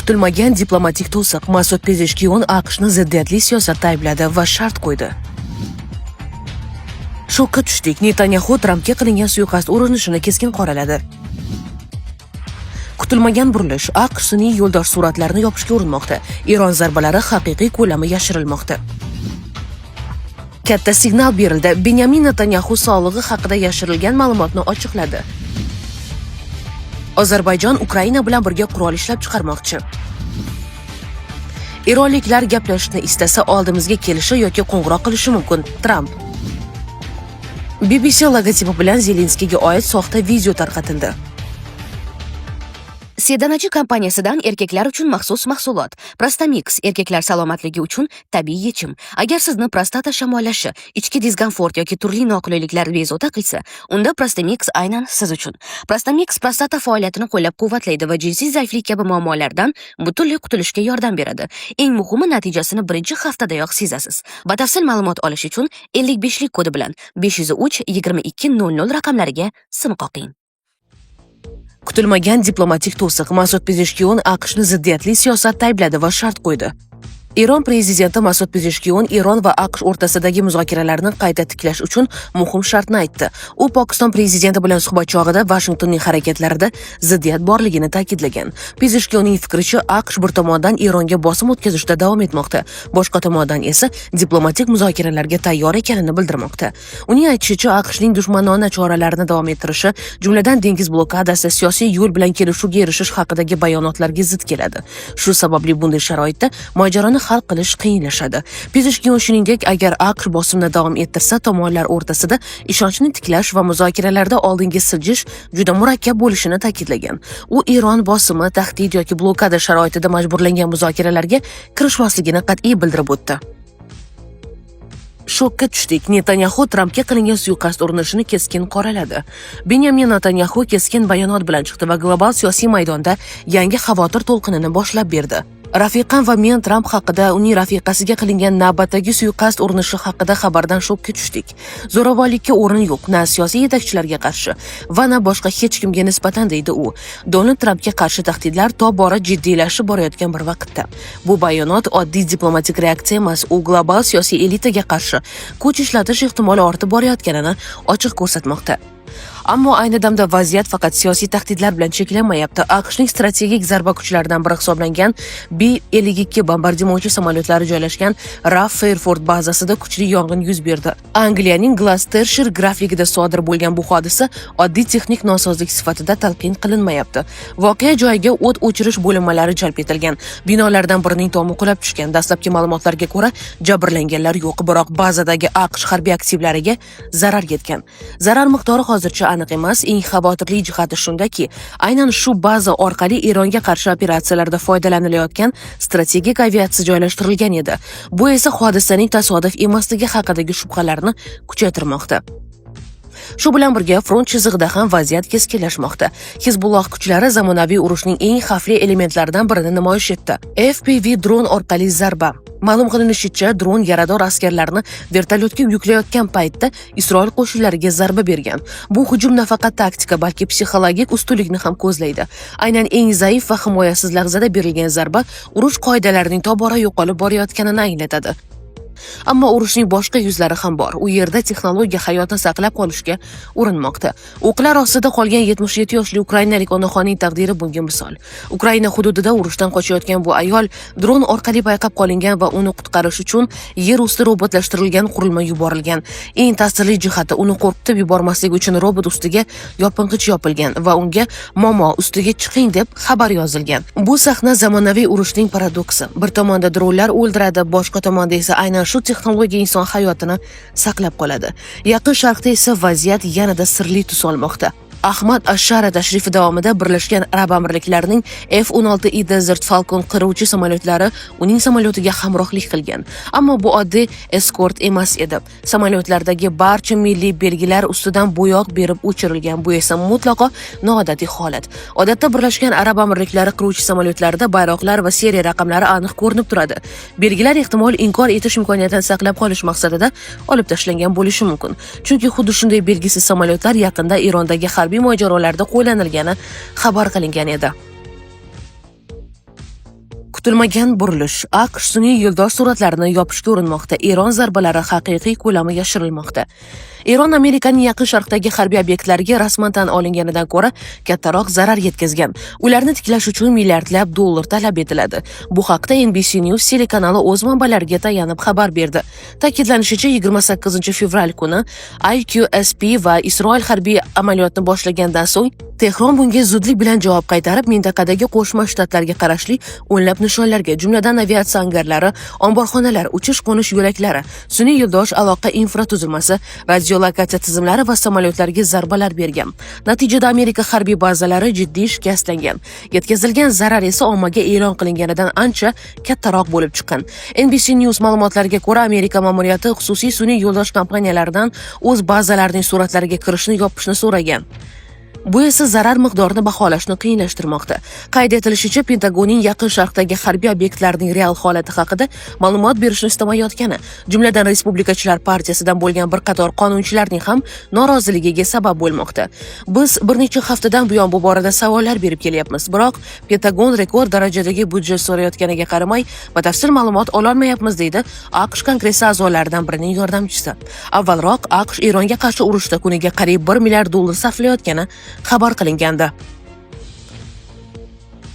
Kutilmagan diplomatik to'siq: Masud Pezeshkiyon AQShni ziddiyatli siyosatda aybladi va shart qo'ydi. Shokka tushdik. Netanyaxu Trampga qilingan suiqasd urinishini keskin qoraladi. Kutilmagan burilish: AQSh sun'iy yo'ldosh suratlarini yopishga urinmoqda. Eron zarbalari haqiqiy ko'lami yashirilmoqda. Katta signal berildi. Benyamin Netanyaxu sog'lig'i haqida yashirilgan ma'lumotni ochiqladi. Ozarbayjon Ukraina bilan birga qurol ishlab chiqarmoqchi. Eronliklar gaplashishni istasa, oldimizga kelishi yoki qo'ng'iroq qilishi mumkin – Tramp. BBC logotipi bilan Zelenskiyga oid soxta video tarqatildi. Sedanachi kompaniyasidan erkaklar uchun maxsus mahsulot Prostamix, erkaklar salomatligi uchun tabiiy yechim. Agar sizni prostata shamollashi, ichki diskomfort yoki turli noqulayliklar bezovta qilsa, unda Prostamix aynan siz uchun. Prostamix prostata faoliyatini qo'llab-quvvatlaydi va jinsiy zaiflik kabi muammolardan butunlay qutulishga yordam beradi. Eng muhimi, natijasini birinchi haftadayoq sezasiz. Batafsil ma'lumot olish uchun 55 lik kodi bilan 503 22 00 raqamlariga sim qoqing. Kutilmagan diplomatik to'siq: Masud Pezeshkiyon AQShni ziddiyatli siyosatda aybladi va shart qo'ydi. Eron prezidenti Masud Pezeshkiyon Eron va AQSh o'rtasidagi muzokaralarni qayta tiklash uchun muhim shartni aytdi. U Pokiston prezidenti bilan suhbat chog'ida Vashingtonning harakatlarida ziddiyat borligini ta'kidlagan. Pezeshkiyonning fikricha, AQSh bir tomondan Eronga bosim o'tkazishda davom etmoqda, boshqa tomondan esa diplomatik muzokaralarga tayyor ekanini bildirmoqda. Uning aytishicha, AQShning dushmanona choralarini davom ettirishi, jumladan dengiz blokadasi, siyosiy yo'l bilan kelishuvga erishish haqidagi bayonotlarga zid keladi. Shu sababli bunday sharoitda mojaroni hal qilish qiyinlashadi. Pezeshkiyon shuningdek, agar AQSh bosimni davom ettirsa, tomonlar o'rtasida ishonchni tiklash va muzokaralarda oldinga siljish juda murakkab bo'lishini ta'kidlagan. U Eron bosimi, tahdid yoki blokada sharoitida majburlangan muzokaralarga kirishmasligini qat'iy bildirib o'tdi. Shokka tushdik. Netanyaxu Trampga qilingan suiqasd urinishini keskin qoraladi. Benyamin Netanyaxu keskin bayonot bilan chiqdi va global siyosiy maydonda yangi xavotir to'lqinini boshlab berdi. "Rafiqam va men Tramp haqida uning rafiqasiga qilingan navbatdagi suiqasd urinishi haqida xabardan shokka tushdik. Zo'ravonlikka o'rin yo'q, na siyosiy yetakchilarga qarshi va na boshqa hech kimga nisbatan", deydi u. Donald Trampga qarshi tahdidlar tobora jiddiylashib borayotgan bir vaqtda bu bayonot oddiy diplomatik reaksiya emas, u global siyosiy elitaga qarshi kuch ishlatish ehtimoli ortib borayotganini ochiq ko'rsatmoqda. Ammo ayni damda vaziyat faqat siyosiy tahdidlar bilan cheklanmayapti. AQShning strategik zarba kuchlaridan biri hisoblangan B-52 bombardimonchi samolyotlari joylashgan RAF Fairford bazasida kuchli yong'in yuz berdi. Angliyaning Gloucestershire grafligida sodir bo'lgan bu hodisa oddiy texnik nosozlik sifatida talqin qilinmayapti. Voqea joyiga o't o'chirish bo'linmalari jalb etilgan. Binolardan birining tomi qulab tushgan. Dastlabki ma'lumotlarga ko'ra, jabrlanganlar yo'q, biroq bazadagi AQSh harbiy aktivlariga zarar yetgan. Zarar miqdori hozircha aniq emas. Eng xavotirli jihati shundaki, aynan shu baza orqali Eronga qarshi operatsiyalarda foydalanilayotgan strategik aviatsiya joylashtirilgan edi. Bu esa hodisaning tasodif emasligi haqidagi shubhalarni kuchaytirmoqda. Shu bilan birga front chizig'ida ham vaziyat keskinlashmoqda. Hizbulloh kuchlari zamonaviy urushning eng xavfli elementlaridan birini namoyish etdi: FPV dron orqali zarba. Ma'lum qilinishicha, dron yarador askarlarni vertolyotga yuklayotgan paytda Isroil qo'shinlariga zarba bergan. Bu hujum nafaqat taktika, balki psixologik ustunlikni ham ko'zlaydi. Aynan eng zaif va himoyasiz lahzada berilgan zarba urush qoidalarining tobora yo'qolib borayotganini anglatadi. Ammo urushning boshqa yuzlari ham bor. U yerda texnologiya hayotni saqlab qolishga urinmoqda. O'qlar ostida qolgan 77 yoshli ukrainalik onaxonning taqdiri bunga misol. Ukraina hududida urushdan qochayotgan bu ayol dron orqali payqab qolingan va uni qutqarish uchun yer usti robotlashtirilgan qurilma yuborilgan. Eng ta'sirli jihati, uni qo'rqitib yubormaslik uchun robot ustiga yoping'ich yopilgan va unga "Momo, ustiga chiqing" deb xabar yozilgan. Bu sahna zamonaviy urushning paradoksi. Bir tomonda dronlar o'ldiradi, boshqa tomonda esa aynan shu texnologiya inson hayotini saqlab qoladi. Yaqin Sharqda esa vaziyat yanada sirli tus olmoqda. Ahmad Ashara tashrifi davomida Birlashgan Arab Amirliklarining F-16E Desert Falcon qiruvchi samolyotlari uning samolyotiga hamrohlik qilgan. Ammo bu oddiy eskort emas edi. Samolyotlardagi barcha milliy belgilar ustidan bo'yoq berib o'chirilgan. Bu esa mutlaqo noodatiy holat. Odatda Birlashgan Arab Amirliklari qiruvchi samolyotlarida bayroqlar va seriya raqamlari aniq ko'rinib turadi. Belgilar ehtimol inkor etish imkoniyatini saqlab qolish maqsadida olib tashlangan bo'lishi mumkin. Chunki xuddi shunday belgisiz samolyotlar yaqinda Erondagi harbiy mojarolarda qo'llanilgani xabar qilingan edi. Kutilmagan burilish. AQSh sun'iy yo'ldosh suratlarini yopishga urinmoqda. Eron zarbalari haqiqiy ko'lami yashirilmoqda. Eron Amerikaning Yaqin Sharqdagi harbiy obyektlariga rasman tan olinganidan ko'ra kattaroq zarar yetkazgan. Ularni tiklash uchun milliardlab dollar talab etiladi. Bu haqda NBC News telekanali o'z manbalariga tayanib xabar berdi. Ta'kidlanishicha, 28 fevral kuni IQSP va Isroil harbiy amaliyotni boshlagandan so'ng Tehron bunga zudlik bilan javob qaytarib, mintaqadagi Qo'shma Shtatlarga qarashli o'nlab nishonlarga, jumladan aviatsiya angarlari, omborxonalar, uchish-qo'nish yo'laklari, sun'iy yo'ldosh aloqa infratuzilmasi, radiolokatsiya tizimlari va samolyotlarga zarbalar bergan. Natijada Amerika harbiy bazalari jiddiy shikastlangan. Yetkazilgan zarar esa ommaga e'lon qilinganidan ancha kattaroq bo'lib chiqqan. NBC News ma'lumotlariga ko'ra, Amerika ma'muriyati xususiy sun'iy yo'ldosh kompaniyalaridan o'z bazalarining suratlariga kirishni yopishni so'ragan. Bu esa zarar miqdorini baholashni qiyinlashtirmoqda. Qayd etilishicha, Pentagonning Yaqin Sharqdagi harbiy obyektlarning real holati haqida ma'lumot berishni istamayotgani, jumladan Respublikachilar partiyasidan bo'lgan bir qator qonunchilarning ham noroziligiga sabab bo'lmoqda. Biz bir necha haftadan buyon bu borada savollar berib kelyapmiz, biroq Pentagon rekord darajadagi budjet so'rayotganiga qaramay, batafsil ma'lumot ololmayapmiz, deydi AQSh Kongressi a'zolaridan birining yordamchisi. Avvalroq AQSh Eronga qarshi urushda kuniga qariyb 1 milliard dollar sarflayotgani xabar qilingandi.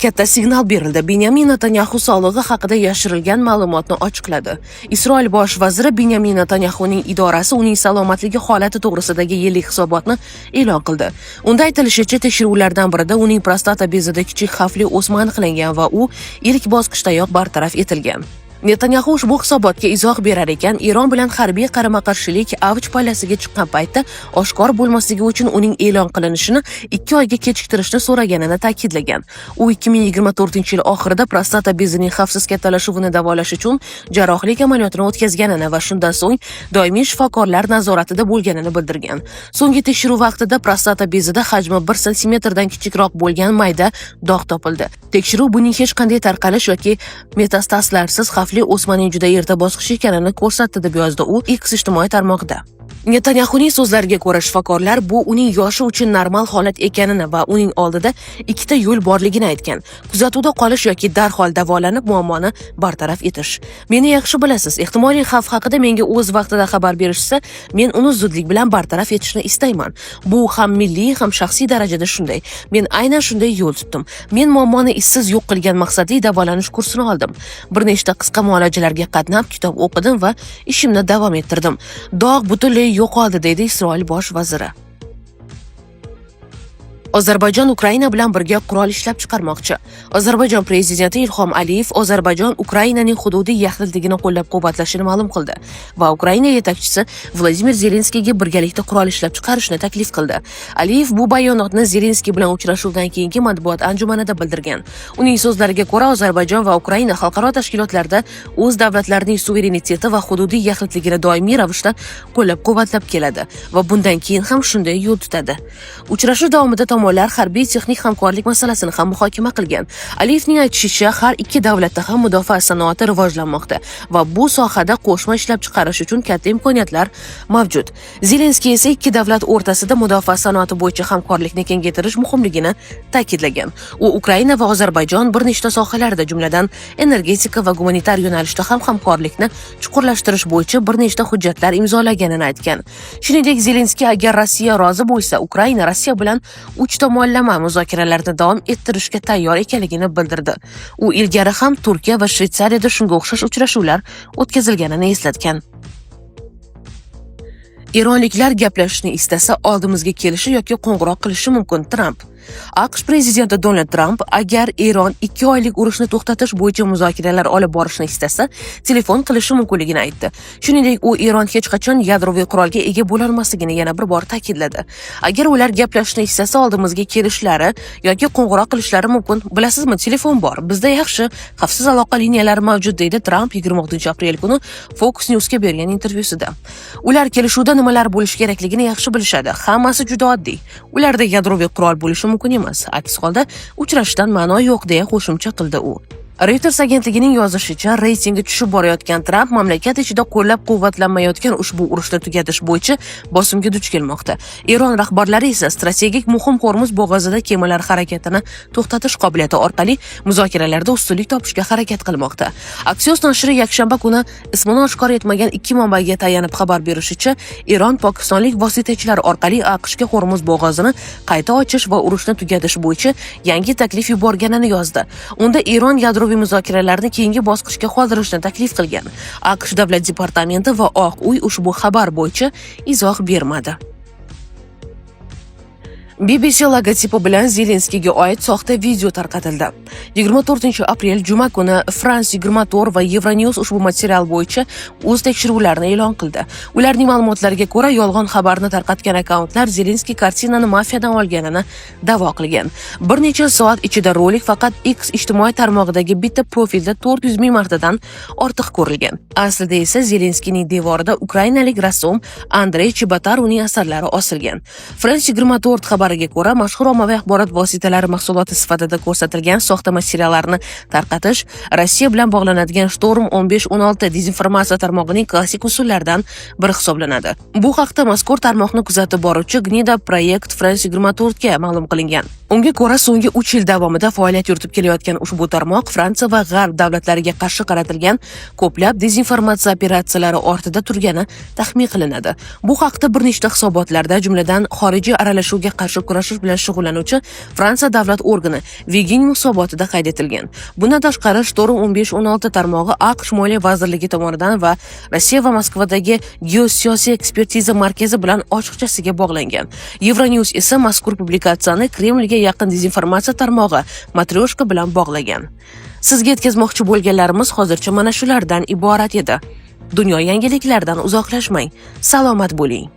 Katta signal berildi. Benyamin Netanyaxu sog'lig'i haqida yashirilgan ma'lumotni ochiqladi. Isroil bosh vaziri Benyamin Netanyaxuning idorasi uning salomatligi holati to'g'risidagi yillik hisobotni e'lon qildi. Unda aytilishicha, tekshiruvlardan birida uning prostata bezida kichik xavfli o'sma aniqlangan va u ilk bosqichdayoq bartaraf etilgan. Netanyaxu ushbu hisobotga izoh berar ekan, Eron bilan harbiy qarama-qarshilik avj pallasiga chiqqan paytda oshkor bo'lmasligi uchun uning e'lon qilinishini 2 oyga kechiktirishni so'raganini ta'kidlagan. U 2024-yil oxirida prostata bezining xavfsiz kattalashuvini davolash uchun jarrohlik amaliyotini o'tkazganini va shundan so'ng doimiy shifokorlar nazoratida bo'lganini bildirgan. So'nggi tekshiruv vaqtida prostata bezida hajmi 1 santimetrdan kichikroq bo'lgan mayda dog' topildi. Tekshiruv buning hech qanday tarqalish yoki metastazlarsiz xavfli o'smaning juda erta bosqichi ekanini ko'rsatdi, deb yozdi u X ijtimoiy tarmog'ida. Netanyaxuning so'zlariga ko'ra, shifokorlar bu uning yoshi uchun normal holat ekanini va uning oldida ikkita yo'l borligini aytgan: kuzatuvda qolish yoki darhol davolanib muammoni bartaraf etish. Meni yaxshi bilasiz, ehtimoliy xavf haqida menga o'z vaqtida xabar berishsa, men uni zudlik bilan bartaraf etishni istayman. Bu ham milliy, ham shaxsiy darajada shunday. Men aynan shunday yo'l tutdim. Men muammoni izsiz yo'q qilgan maqsadli davolanish kursini oldim. Bir nechta qisqa muolajalarga qatnab, kitob o'qidim va ishimni davom ettirdim. Dog' butunlay yo'qoldi, deydi Isroil bosh vaziri. Ozarbayjon Ukraina bilan birga qurol ishlab chiqarmoqchi. Ozarbayjon prezidenti Ilhom Aliyev Ozarbayjon Ukrainaning hududiy yaxlitligini qo'llab-quvvatlashini ma'lum qildi va Ukraina yetakchisi Vladimir Zelenskiyga birgalikda qurol ishlab chiqarishni taklif qildi. Aliyev bu bayonotni Zelenskiy bilan uchrashuvdan keyingi matbuot anjumanida bildirgan. Uning so'zlariga ko'ra, Ozarbayjon va Ukraina xalqaro tashkilotlarda o'z davlatlarining suvereniteti va hududiy yaxlitligini doimiy ravishda qo'llab-quvvatlab keladi va bundan keyin ham shunday yo'l tutadi. Uchrashuv davomida tomonlar harbiy texnik hamkorlik masalasini ham muhokama qilgan. Aliyevning aytishicha, har ikki davlatda ham mudofaa sanoati rivojlanmoqda va bu sohada qo'shma ishlab chiqarish uchun katta imkoniyatlar mavjud. Zelenskiy esa ikki davlat o'rtasida mudofaa sanoati bo'yicha hamkorlikni kengaytirish muhimligini ta'kidlagan. U Ukraina va Ozarbayjon bir nechta sohalarda, jumladan energetika va gumanitar yo'nalishda ham hamkorlikni chuqurlashtirish bo'yicha bir nechta hujjatlar imzolaganini aytgan. Shuningdek, Zelenskiy agar Rossiya rozi bo'lsa, Ukraina Rossiya bilan uch tomonlama muzokaralarni davom ettirishga tayyor ekanligini bildirdi. U ilgari ham Turkiya va Shvetsariyada shunga o'xshash uchrashuvlar o'tkazilganini eslatgan. Eronliklar gaplashishni istasa, oldimizga kelishi yoki qo'ng'iroq qilishi mumkin – Tramp. AQSh prezidenti Donald Tramp agar Eron 2 oylik urushni to'xtatish bo'yicha muzokaralar olib borishni istasa, telefon qilishi mumkinligini aytdi. Shuningdek, u Eron hech qachon yadroviy qurolga ega bo'lolmasligini yana bir bor ta'kidladi. Agar ular gaplashishni istasa, oldimizga kelishlari yoki qo'ng'iroq qilishlari mumkin. Bilasizmi, telefon bor. Bizda yaxshi, xavfsiz aloqa liniyalari mavjud, deydi Tramp 26 aprel kuni Fox Newsga bergan intervyusida. Ular kelishuvda nimalar bo'lishi kerakligini yaxshi bilishadi. Hammasi juda oddiy. Ularda yadroviy qurol bo'lishi mumkin emas. Aks holda uchrashishdan ma'no yo'q, deya qo'shimcha qildi u. Reuters agentligining yozishicha, reytingi tushib borayotgan Tramp mamlakat ichida qo'llab-quvvatlanmayotgan ushbu urushni tugatish bo'yicha bosimga duch kelmoqda. Eron rahbarlari esa strategik muhim Hormuz bo'g'ozida kemalar harakatini to'xtatish qobiliyati orqali muzokaralarda ustunlik topishga harakat qilmoqda. Axios nashri yakshanba kuni ismini oshkor etmagan ikki manbaga tayanib xabar berishicha, Eron pokistonlik vositachilar orqali AQShga Hormuz bo'g'ozini qayta ochish va urushni tugatish bo'yicha yangi taklif yuborganini yozdi. Unda Eron yadroviy muzokaralarni keyingi bosqichga qoldirishni taklif qilgan. AQSh davlat departamenti va Oq uy ushbu xabar bo'yicha izoh bermadi. BBC logotipi bilan Zelenskiyga oid soxta video tarqatildi. 24 aprel juma kuni France 24 va Euronews ushbu material bo'yicha o'z tekshiruvlarini e'lon qildi. Ularning ma'lumotlariga ko'ra, yolg'on xabarni tarqatgan akkauntlar Zelenskiy kartinani mafiyadan olganini da'vo qilgan. Bir necha soat ichida rolik faqat X ijtimoiy tarmog'idagi bitta profilda 400 ming martadan ortiq ko'rilgan. Aslida esa Zelenskiyning devorida ukrainalik rassom Andrey Chebotaruning asarlari osilgan. France 24 xabariga ko'ra, mashhur ommaviy axborot vositalari mahsuloti sifatida ko'rsatilgan soxta materiallarni tarqatish Rossiya bilan bog'lanadigan Shtorm 1516 dezinformatsiya tarmog'ining klassik usullaridan biri hisoblanadi. Bu haqda mazkur tarmoqni kuzatib boruvchi Gnida Proyekt France 24 ga ma'lum qilingan. Unga ko'ra, so'nggi 3 yil davomida faoliyat yuritib kelayotgan ushbu tarmoq Fransiya va G'arb davlatlariga qarshi qaratilgan ko'plab dezinformatsiya operatsiyalari ortida turgani taxmin qilinadi. Bu haqda bir nechta hisobotlarda, jumladan, xorijiy aralashuvga qarshi kurashish bilan shug'ullanuvchi Fransiya davlat organi Viginum hisobotida qayd etilgan. Bundan tashqari, Shtorm 1516 tarmog'i AQSh moliya vazirligi tomonidan va Rossiya va Moskvadagi geosiyosiy ekspertiza markazi bilan ochiqchasiga bog'langan. Euronews esa mazkur publikatsiyani Kremlga yaqin dezinformatsiya tarmog'i Matryoshka bilan bog'lagan. Sizga yetkazmoqchi bo'lganlarimiz hozircha mana shulardan iborat edi. Dunyo yangiliklaridan uzoqlashmang. Salomat bo'ling.